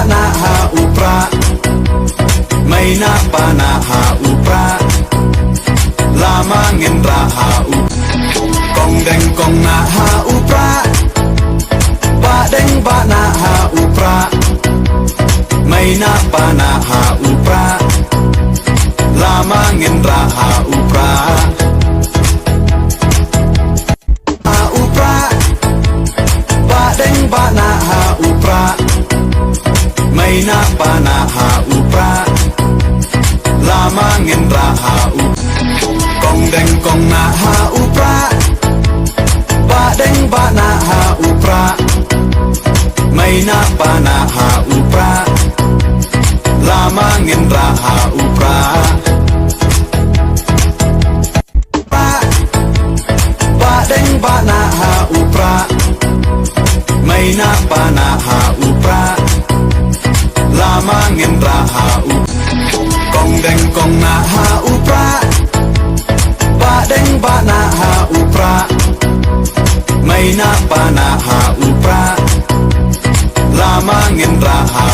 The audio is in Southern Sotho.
na ha upra May na pa na ha upra Lama ngin ra ha u Kong deng kong na ha upra Ba deng ba na ha upra May na pa na ha upra Lama ngin ra ha upra Ha upra Ba deng ba na ha upra May na pa na ha upra Lama ngin ra ha u Kong deng kong na ha upra Ba deng ba na ha upra May na pa na ha upra Lama ngin ra ha upra Ba Ba deng ba na ha upra May na pa na ha upra Lama ngin ra ha u Kong deng kong na ha upra Ba deng ba na ha upra May na pa na ha upra Lama ngin ra ha